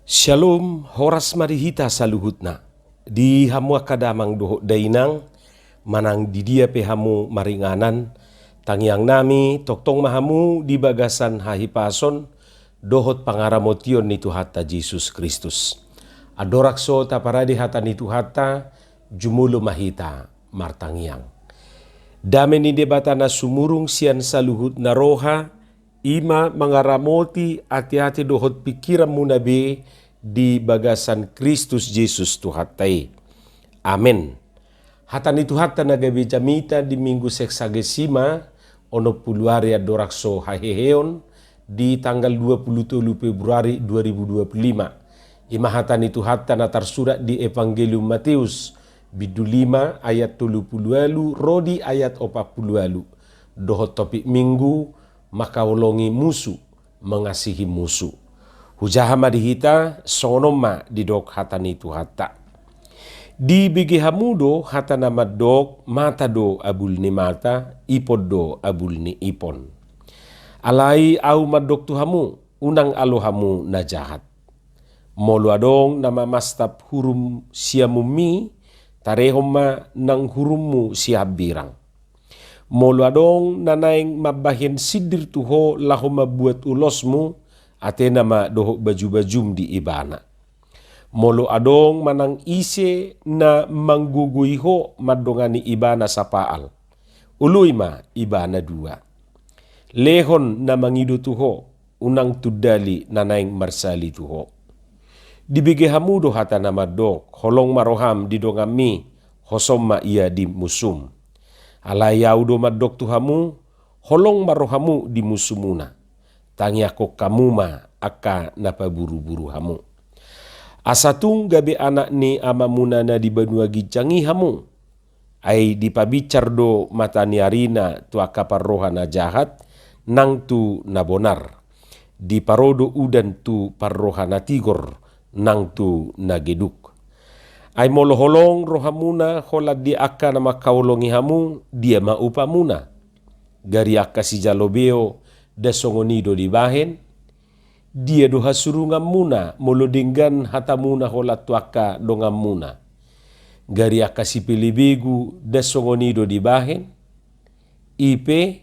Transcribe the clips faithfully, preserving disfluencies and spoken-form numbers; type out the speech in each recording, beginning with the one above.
Syalom, horas ma di hita saluhutna. Di hamu angka damang dohot dainang, manang di dia pe hamu maringanan, tangiangnami tongtong ma hamu di bagasan hahipason dohot pangaramotion ni Tuhanta Jesus Kristus. Andorang so taparade hata ni Tuhanta, jumolo ma hita martangiang. Dame ni Debata na sumurung sian saluhutna roha, i ma mangaramoti ateate dohot pingkiranmuna be di bagasan Kristus Jesus Tuhanta i. Amen. Hata ni Tuhanta na gabe jamita di Minggu Sexagesima, onom pulu ari andorang so haheheon, di tanggal dua pulu tolu Februari dua ribu dua pulu lima. I ma hata ni Tuhanta na tarsurat di Evangelium Mateus, bindu lima ayat tolu pulu ualu ro di ayat opat pulu ualu. Dohot topik Minggu, mangkaholongi musu, mangasihi musu. Hujaha ma di hita, songon on ma didok hata ni Tuhanta. Dibege hamu do hata na mandok, mata do abul ni mata, ipon do abul ni ipon. Alai ahu mandok tu hamu, unang alo hamu na jahat. Molo adong na mamastap hurum siamunmi, tarehon ma nang hurummu sihambirang. Molo adong na naeng mambahen sindir tu ho laho mambuat ulosmu, atena ma dohot bajubajum di ibana. Molo adong manang ise na manggogoi ho mandongani ibana sapaal, oloi ma ibana dua. Lehon na mangido tu ho, unang tundali na naeng marsali tu ho. Dibege hamu do hata na mandok, holong ma roham di donganmi, hosom ma ia di musum. Alai ahu do mandok tu hamu, holong ma rohamu di musumuna. Tangiangkon hamu ma angka na paburuburu hamu. Asa tung gabe anak ni Amamuna na di banua ginjang i hamu. Ai dipabinsar do mata ni arina tu angka parroha na jahat, nang tu na bonar. Diparo do udan tu parroha na tigor, nang tu na geduk. Ai molo holong rohamuna holan di angka na mangkaholongi hamu, dia ma upamuna? Gari angka sijalo beo, nda songon i do dibahen? Dia do hasurunganmuna molo denggan hatamuna holan tu angka donganmuna? Gari angka sipelebegu, nda songon i do dibahen? I pe,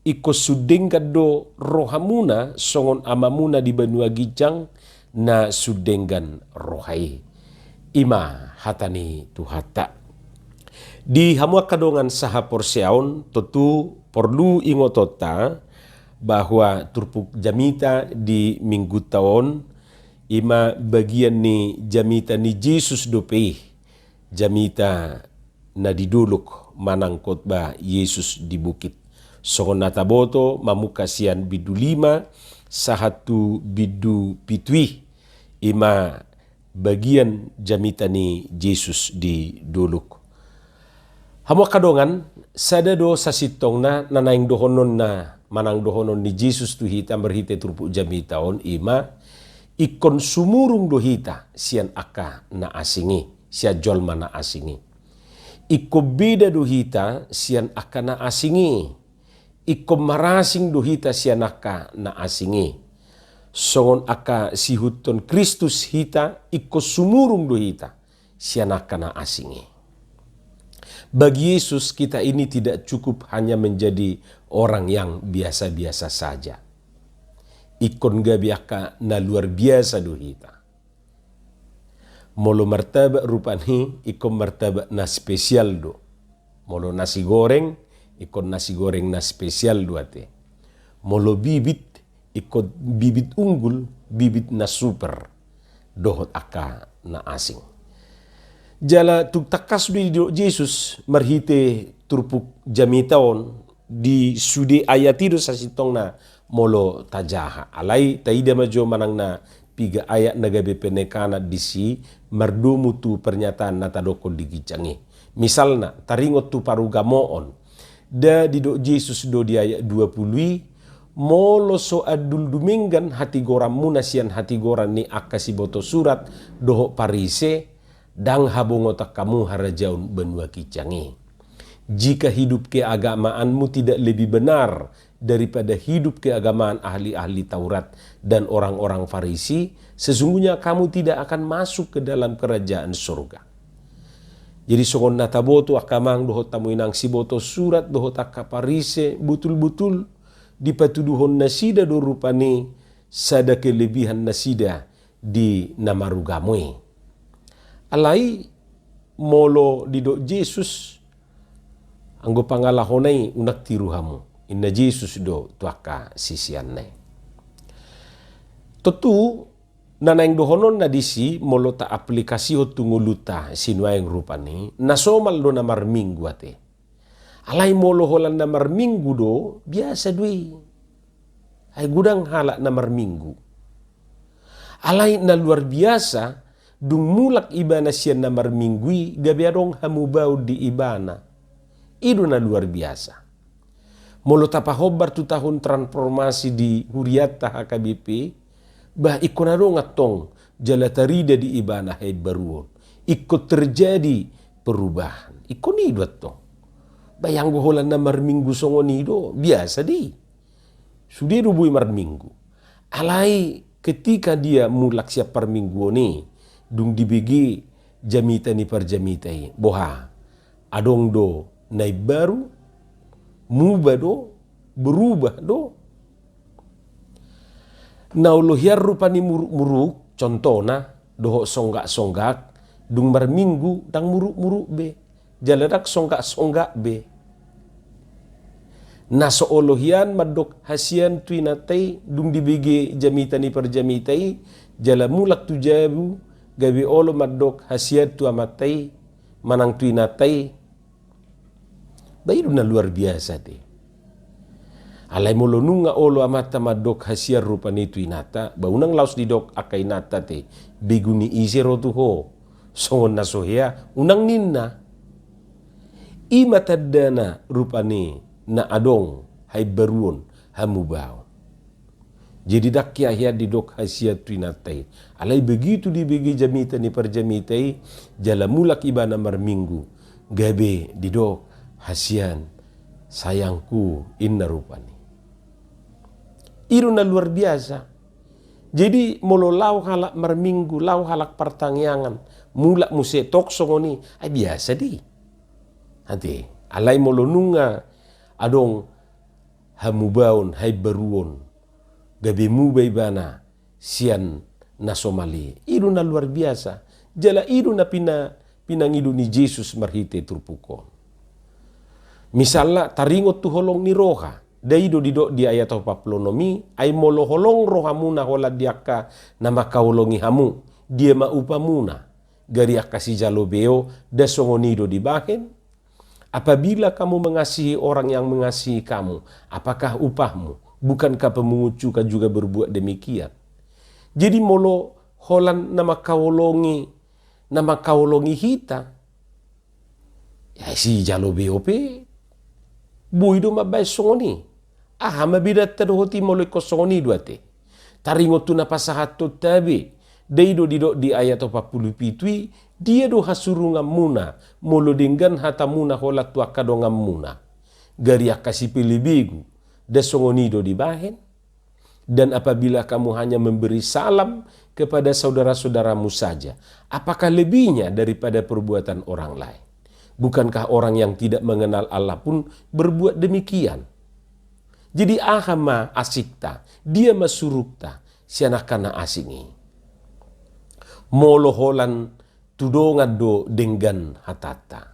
ingkon sun denggan do rohamuna songon Amamuna di banua ginjang na sun denggan roha i. I ma hata ni Tuhanta. Di hamu angka dongan sahaporseaon, tontu porlu ingotonta bahwa turpuk jamita di Minggunta on, i ma bagian ni jamita ni Jesus dope i, jamita na di dolok manang khotbah Jesus di bukit. Songon na taboto mamungka sian bindu lima sahat tu bindu pitu i, i ma bagian jamita ni Jesus di dolok. Hamu angka dongan, sada do sasintongna na naeng dohononna manang dohonon ni Jesus tu hita marhite turpuk jamita on, i ma ingkon sumurung do hita sian angka na asing i, sian jolma na asing i. Ingkon beda do hita sian angka na asing i. Ingkon marasing do hita sian angka na asing i. Songon angka siihuthon Kristus hita, ingkon sumurung do hita sian angka na asing i. Bagi Yesus, kita ini tidak cukup hanya menjadi orang yang biasa-biasa saja. Ingkon gabe angka na luar biasa do hita. Molo martabak rupani, ingkon martabak na spesial do. Molo nasi goreng, ingkon nasi goreng na spesial do ate. Molo bibit, ingkon bibit unggul, bibit na super dohot angka na asing. Jala tung tangkas do didok Jesus marhite turpuk jamita on, di sude ayat i do sasintongna molo tajaha. Alai taida ma jo manang na piga ayat na gabe penekanan disi mardomu tu pernyataan na tadokkon di ginjang i. Misalna, taringot tu parugamoon. Nda didok Jesus do di ayat dua pulu i, molo so andul dumenggan hatigoranmuna sian hatigoran ni angka siboto surat dohot Parise, ndang habongotan hamu harajaon banua ginjang i. Jika hidup keagamaanmu tidak lebih benar daripada hidup keagamaan ahli-ahli Taurat dan orang-orang Farisi, sesungguhnya kamu tidak akan masuk ke dalam kerajaan surga. Jadi songon na taboto angka amang dohot hamu inang, siboto surat dohot angka Parise, botul-botul dipatuduhon nasida do rupani sada kelebihan nasida di na marugamo i. Alai molo didok Jesus, anggo pangalahona i unang tiru hamu, inna Jesus do tu angka siseanna i. Tontu na naeng dohononna disi, molo taaplikasihon tu ngolunta sinuaeng rupani, na somal do na marminggu ate. Alai molo holan na marminggu do, biasa do i. Ai godang halak na marminggu. Alai na luar biasa, dung mulak ibana sian na marminggu i, gabe adong hamubaon di ibana. I do na luar biasa. Molo tapahombar tu tahun transformasi di hurianta H K B P, bah, ingkon adong antong jala tarida di ibana haimbaruon. Ingkon terjadi perubahan. Ingkon i do antong. Bah, anggo holan na marminggu songon i do, biasa do i. Sude do boi marminggu. Alai ketika dia mulak sian parmingguon i, dung dibege jamita ni parjamita i, boha, adong do na imbaru? Muba do? Berubah do? Na olo hian rupani muruk-muruk, contohna, dohot songgak-songgak, dung marminggu ndang muruk-muruk be, jala ndang songgak-songgak be. Na so olo hian mandok hasian tu inanta i, dung dibege jamita ni parjamita i, jala mulak tu jabu, gabe olo mandok hasian tu amanta i manang tu inanta i. Bah, i do na luar biasa ate. Alai molo nunga olo amanta mandok hasian rupani tu inanta, bah, unang laos didok angka inanta ate, begu ni ise ro tu ho, songon na so hea, unang ninna. I ma tandana rupani na adong haimbaruon, hamubaon. Jadi ndang hea hian didok hasian tu inanta i. Alai begitu dibege jamita ni parjamita i, jala mulak ibana marminggu, gabe didok hasian sayangku, inna rupani. I do na luar biasa. Jadi molo laho halak marminggu, laho halak partangiangan, mulak muse tok songon i, ai biasa do i. Ate, alai molo nunga adong hamubaon, haimbaruon, gabe muba ibana sian na somal i. I do na luar biasa. Jala i do na pina-, pinangido ni Jesus marhite turpuk on. Misalna, taringot tu holong ni roha. Nda i do didok di ayat opat pulu onom i, ai molo holong rohamuna holan di angka na mangkaholongi hamu, dia ma upamuna? Gari angka sijalo beo, nda songon i do dibahen? Apabila kamu mengasihi orang yang mengasihi kamu, apakah upahmu? Bukankah pemungut cukai juga berbuat demikian? Jadi molo holan na mangkaholongi, na mangkaholongi hita, ya, sijalo beo pe boi do mambahen songon i. Aha ma bedanta dohot i molo ingkon songon i do ate? Taringot tu na pasahathonta be, nda i do didok di ayat opat pulu pitu i, dia do hasurunganmuna molo denggan hatamuna holan tu angka donganmuna? Gari angka sipelebegu, nda songon i do dibahen? Dan apabila kamu hanya memberi salam kepada saudara-saudaramu saja, apakah lebihnya daripada perbuatan orang lain? Bukankah orang yang tidak mengenal Allah pun berbuat demikian? Jadi aha ma asingta, dia ma surukta sian angka na asing i? Molo holan tu dongan do denggan hatanta.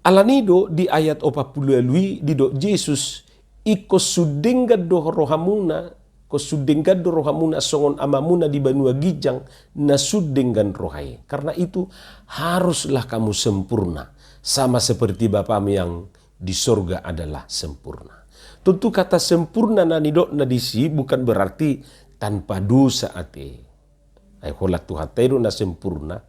Alani do di ayat opat pulu ualu i didok Jesus, ingkon sun denggan do rohamuna, ingkon sun denggan do rohamuna songon Amamuna di banua ginjang na sun denggan roha i. Karena itu, haruslah kamu sempurna, sama seperti Bapamu yang di sorga adalah sempurna. Tontu kata sempurna na nidokna disi bukan berarti tanpa dosa ate. Ai holan Tuhanta i do na sempurna.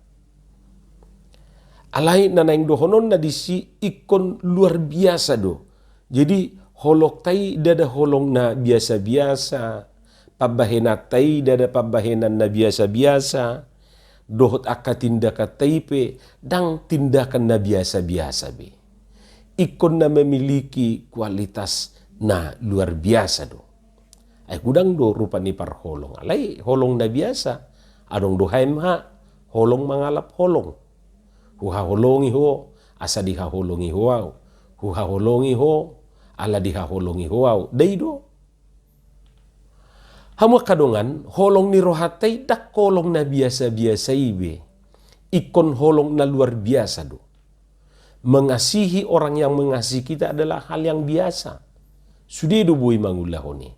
Alai na naeng dohononna disi ingkon luar biasa do. Jadi holongta i ndada holong na biasa-biasa, pambahenanta i ndada pambahenan na biasa-biasa, dohot angka tindakanta i pe ndang tindakan na biasa-biasa be. ingkon na memiliki kualitas na luar biasa do. Ai godang do rupa ni parholong, alai holong na biasa. Adong do H M H, holong mangalap holong. Huhaholongi ho asa dihaholongi ho ahu. Huhaholongi ho ala dihaholongi ho ahu. Dai do. Hamu angka dongan, holong ni rohanta i ndang holong na biasa-biasa i be. Ingkon holong na luar biasa do. Mengasihi orang yang mengasihi kita adalah hal yang biasa. Sude do boi mangulahon i.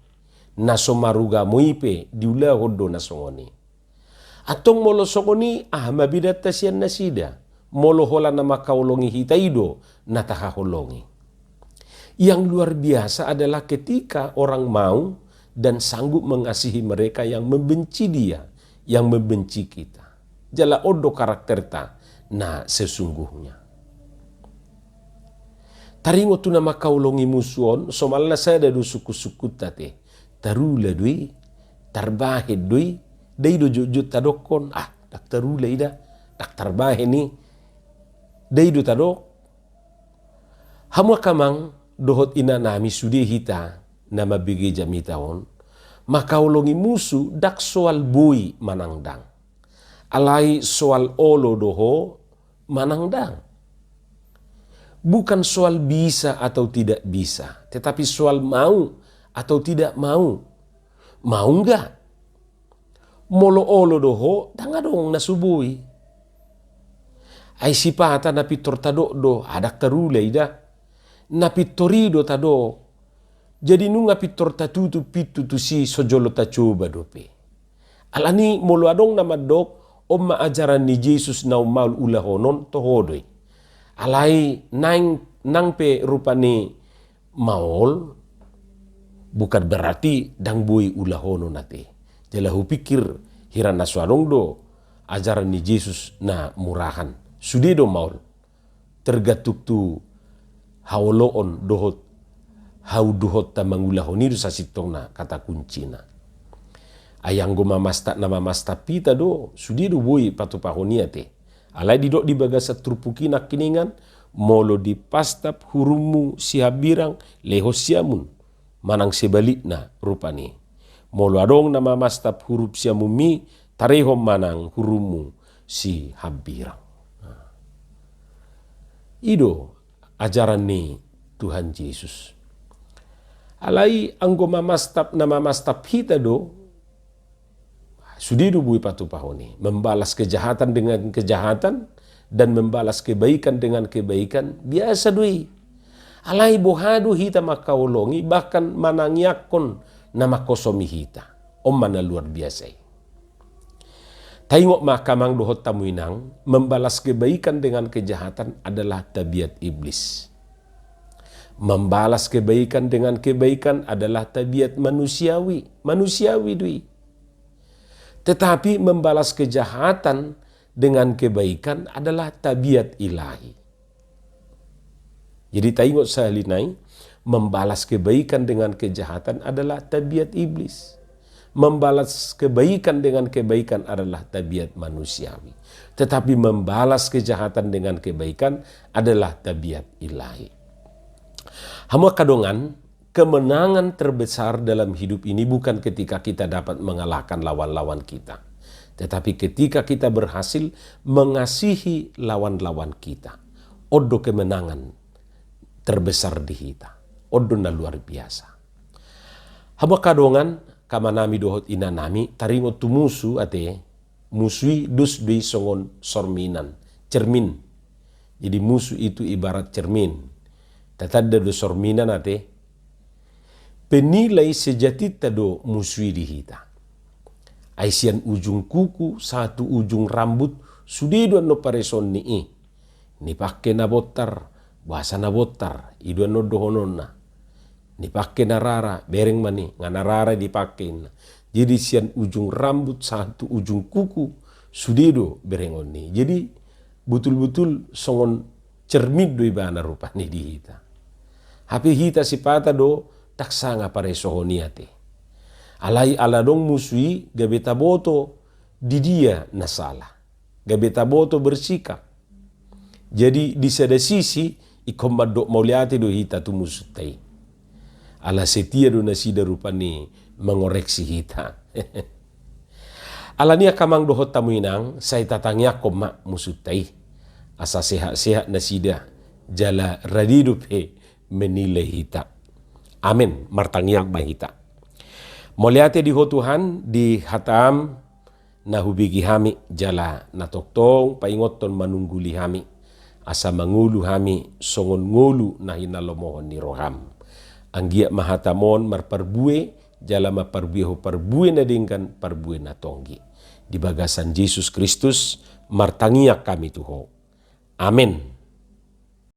Na so marugamo i pe diulahon do na songon i. Antong molo songon i, aha ma bedanta sian nasida? Molo holan na mangkaholongi hita i do na tahaholongi. Yang luar biasa adalah ketika orang mau dan sanggup mengasihi mereka yang membenci dia, yang membenci kita. Jala on do karakterta na sesungguhnya. Taringot tu na mangkaholongi musu on, somalna sada do sungkun-sungkunta te. Tarula do i, tarbahen do i, dai do jotjot tadokkon, ah, ndang tarula i da, ndang tarbahen i, dai do tadok. Hamu angka amang dohot inanami, sude hita na mambege jamita on, mangkaholongi musu ndang soal boi manang ndang. Alai soal olo do ho manang ndang. Bukan soal bisa atau tidak bisa, tetapi soal mau atau tidak mau. Mau nggak? Molo olo do ho, ndang adong na so boi. Ai sipata na pintor tadok do, ah, ndang tarula i da. Na pintor i do tadok. Jadi nunga pintor tatutup pintu tusi so jolo tacoba dope. Alani molo adong na mandok, on ma ajaran ni Jesus naung maol ulahonon, toho do i. Alai nang, nang pe rupani maol, bukan berarti ndang boi ulahonon ate. Jala hupikir hira na so adong do ajaran ni Jesus na murahan. Sude do maol. Tergantung tu haoloon dohot hauduhonta mangulahon i do sasintongna kata kuncina. Ai anggo mamastap na mamastap hita do, sude do boi patupahon i ate. Alai didok di bagasan turpuk i nangkiningan, molo dipastap hurummu sihambirang, lehon siamun. Manang sebalikna rupani. Molo adong na mamastap hurum siamunmi, tarehon manang hurummu sihambirang. Nah. I do ajaran ni Tuhan Jesus. Alai anggo mamastap na mamastap hita do, sude do boi patupahon i. Membalas kejahatan dengan kejahatan dan membalas kebaikan dengan kebaikan, biasa do i. Alai boha do hita mangkaholongi, bahkan manangiangkon na mangkosomi hita. On ma na luar biasa i. Taingot ma angka amang dohot hamu inang, membalas kebaikan dengan kejahatan adalah tabiat iblis. Membalas kebaikan dengan kebaikan adalah tabiat manusiawi, manusiawi do i. Tetapi membalas kejahatan dengan kebaikan adalah tabiat ilahi. Jadi taingot sahali nai, membalas kebaikan dengan kejahatan adalah tabiat iblis. Membalas kebaikan dengan kebaikan adalah tabiat manusiawi. Tetapi membalas kejahatan dengan kebaikan adalah tabiat ilahi. Hamu angka dongan, kemenangan terbesar dalam hidup ini bukan ketika kita dapat mengalahkan lawan-lawan kita, tetapi ketika kita berhasil mengasihi lawan-lawan kita. On do kemenangan terbesar di hita. On do na luar biasa. Hamu angka dongan, angka amanami dohot inanami, taringot tu musu ate, musu i dos do i songon sorminan, cermin. Jadi musu itu ibarat cermin. Tatanda do sorminan ate. Penilai sejatinta do musu i di hita. Ai sian ujung kuku sahat tu ujung rambut sude do annon paresoon ni i. Nipake na bontar, boasa na bontar, i do annon dohononna. Nipake na rara, bereng ma ni, nga na rara dipake inna. Jadi sian ujung rambut sahat tu ujung kuku sude do berengon ni. Jadi butul-butul songon cermin do ibana rupani di hita. Hape hita sipata do ndang sanga paresohon i ate. Alai ala adong musu i gabe taboto di dia na sala. Gabe taboto bersikap. Jadi di sada sisi ingkon mandok mauliate do hita tu musunta i. Ala setia do nasida rupani mangoreksi hita. Alani i angka amang dohot hamu inang, sai tatangiangkon ma musunta i. Asa sehat-sehat nasida, jala rade dope menilai hita. Amen. Martangiang ma hita. Mauliate di Ho Tuhan, di hataM na hubege hami, jala na tongtong paingothon manungguli hami, asa mangolu hami songon ngolu na hinalomohon ni rohaM. Anggiat ma hataM on marparbue, jala mamparbuehon parbue na denggan, parbue na tonggi. Di bagasan Jesus Kristus martangiang hami tu Ho. Amen.